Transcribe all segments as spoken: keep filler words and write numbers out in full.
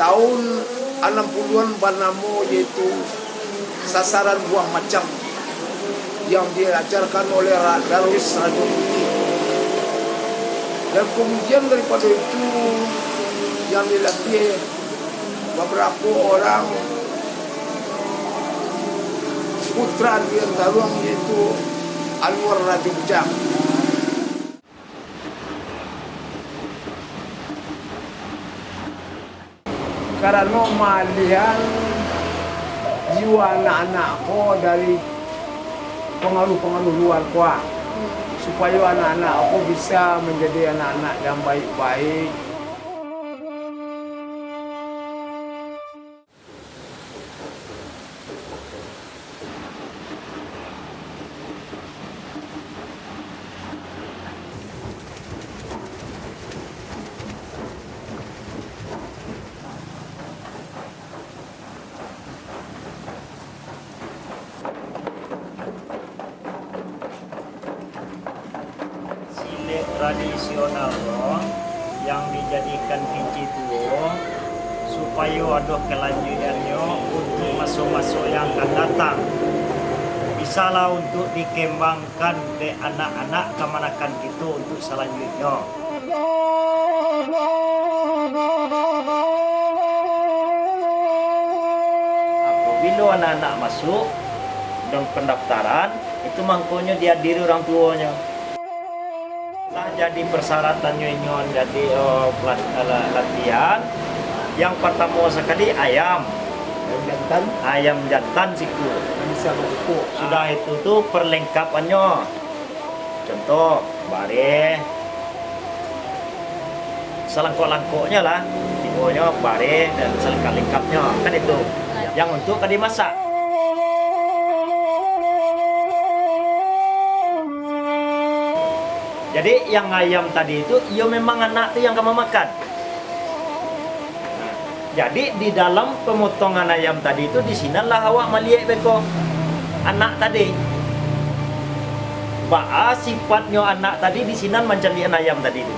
Tahun anam puluhan banamo, yaitu Sasaran Buah Macam yang diajarkan oleh Ra-, Darwis Rajo Putih. Dan kemudian daripada itu yang dilatih beberapa orang putra Dian Galuang, yaitu Anwar Rajo Bujang. Karano maalihan jiwa anak-anak ko dari pangaruh-pangaruh lua ko, supayo anak-anak ko bisa manjadi anak-anak yang baik-baik. Silek tradisional ko yang dijadikan kinci tuo, supayo ado kalanjuikannyo untuak maso-maso yang akan datang. Bisalah untuak dikembangkan dek anak-anak kamanakan kito untuak salanjuiknyo. Apabilo anak-anak masuak dan pandaftaran, itu mangkonyo diadiri urang tuonyo. Lah jadi parsyaratannyo inyo jadi, eh, pelat-, eh, la-, latihan, yang partamo sakali ayam. Ayam jantan. Ayam jantan sikua. Nan bisa bakukuak. Sudah itu tu perlengkapannyo. Contoh, bareh. Salangkok-langkoknyo lah. Tigonyo bareh dan salengkap-lengkapnyo. Kan itu. Yang untuak ka dimasak. Jadi, yang ayam tadi tu, iyo memang anak tu yang ka mamakan. Jadi, di dalam pamotongan ayam tadi tu, di sinanlah awak maliek beko anak tadi. Baa sipatnyo anak tadi, di sinan mancaliakan ayam tadi tu.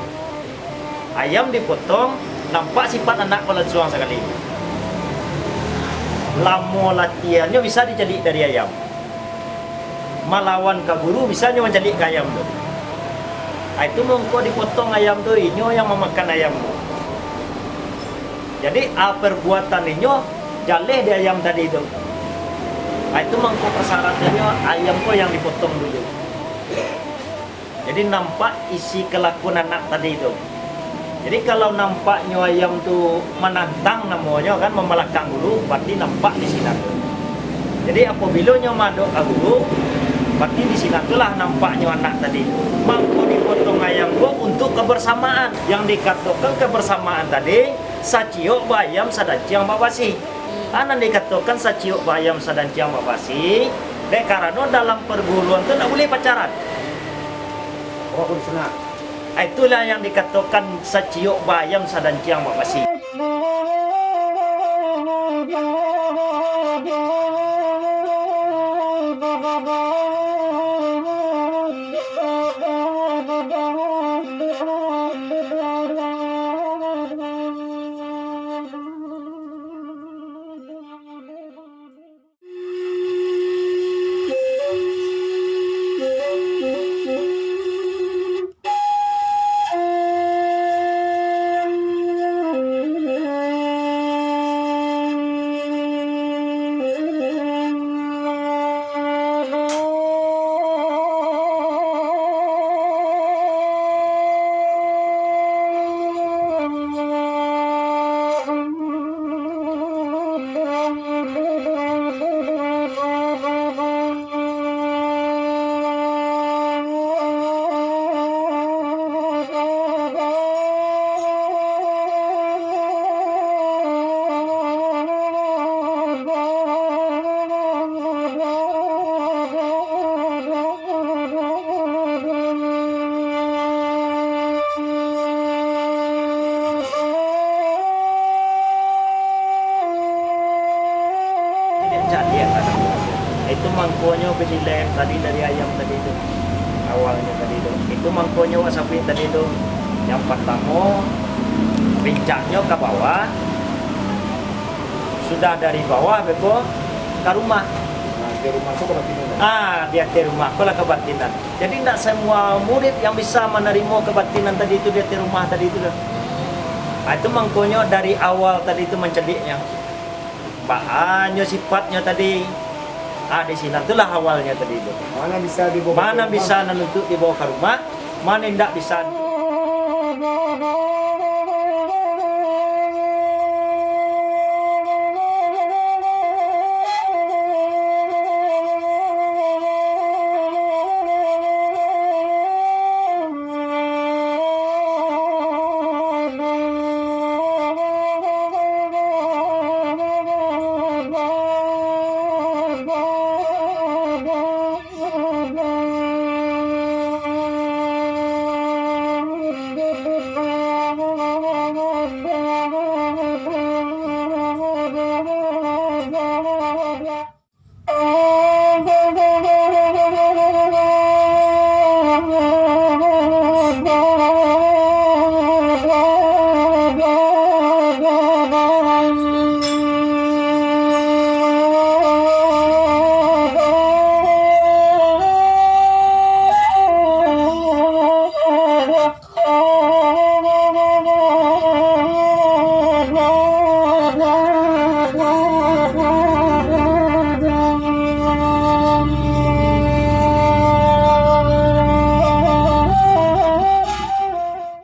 Ayam dipotong, nampak sipat anak ko lansuang sakali. Lamo latiahannyo bisa dicaliak dari ayam. Malawan ka guru, bisa nyo mancaliak ka ayam tu. Ah, itu mangko dipotong ayam tu, inyo yang mamakan ayam tu. Jadi, ah, perbuatan inyo jaleh di ayam tadi tu. Ah, itu mangko parsyaratannyo ayam ko yang dipotong dulu. Jadi, nampak isi kalakuan anak tadi tu. Jadi, kalau nampaknyo ayam tu manantang namonyo kan, mamalakang guru, barati nampak di sinan tu. Jadi, apabilo nyo maadok ka guru, barati di sinan tu lah nampaknyo anak tadi tu. Mangko dipotong ayam ko untuak kabarsamaan. Yang dikatokan kabarsamaan tadi, saciok baayam, sadanciang babasi. Ah, nan dikatokan saciok baayam, sadanciang babasi, dek karano dalam parguruan tu ndak buliah pacaran. Oh, pun senang. Ah, itulah yang dikatokan saciok baayam, sadanciang babasi. Tidak caliak anak. Itu mangkonyo binilai tadi dari ayam tadi tu. Awalnyo tadi tu. Itu mangkonyo wak sabuik tadi tu. Yang partamo, pincaknyo ka bawah, Sudah dari bawah beko ka rumah. Nah, di rumah tu kebatinan. Ah, di ateh rumah ko lah kebatinan. Jadi, ndak semua murid yang bisa manarimo kebatinan tadi tu di ateh rumah tadi tu doh. Ah, itu mangkonyo dari awal tadi tu manceliknyo. Baanyo sifatnyo tadi. Ah, di sinan tu lah awalnyo tadi tu. Mana bisa dibawa Mana ka rumah? Bisa nan untuk dibawa ka rumah, mana indak bisa.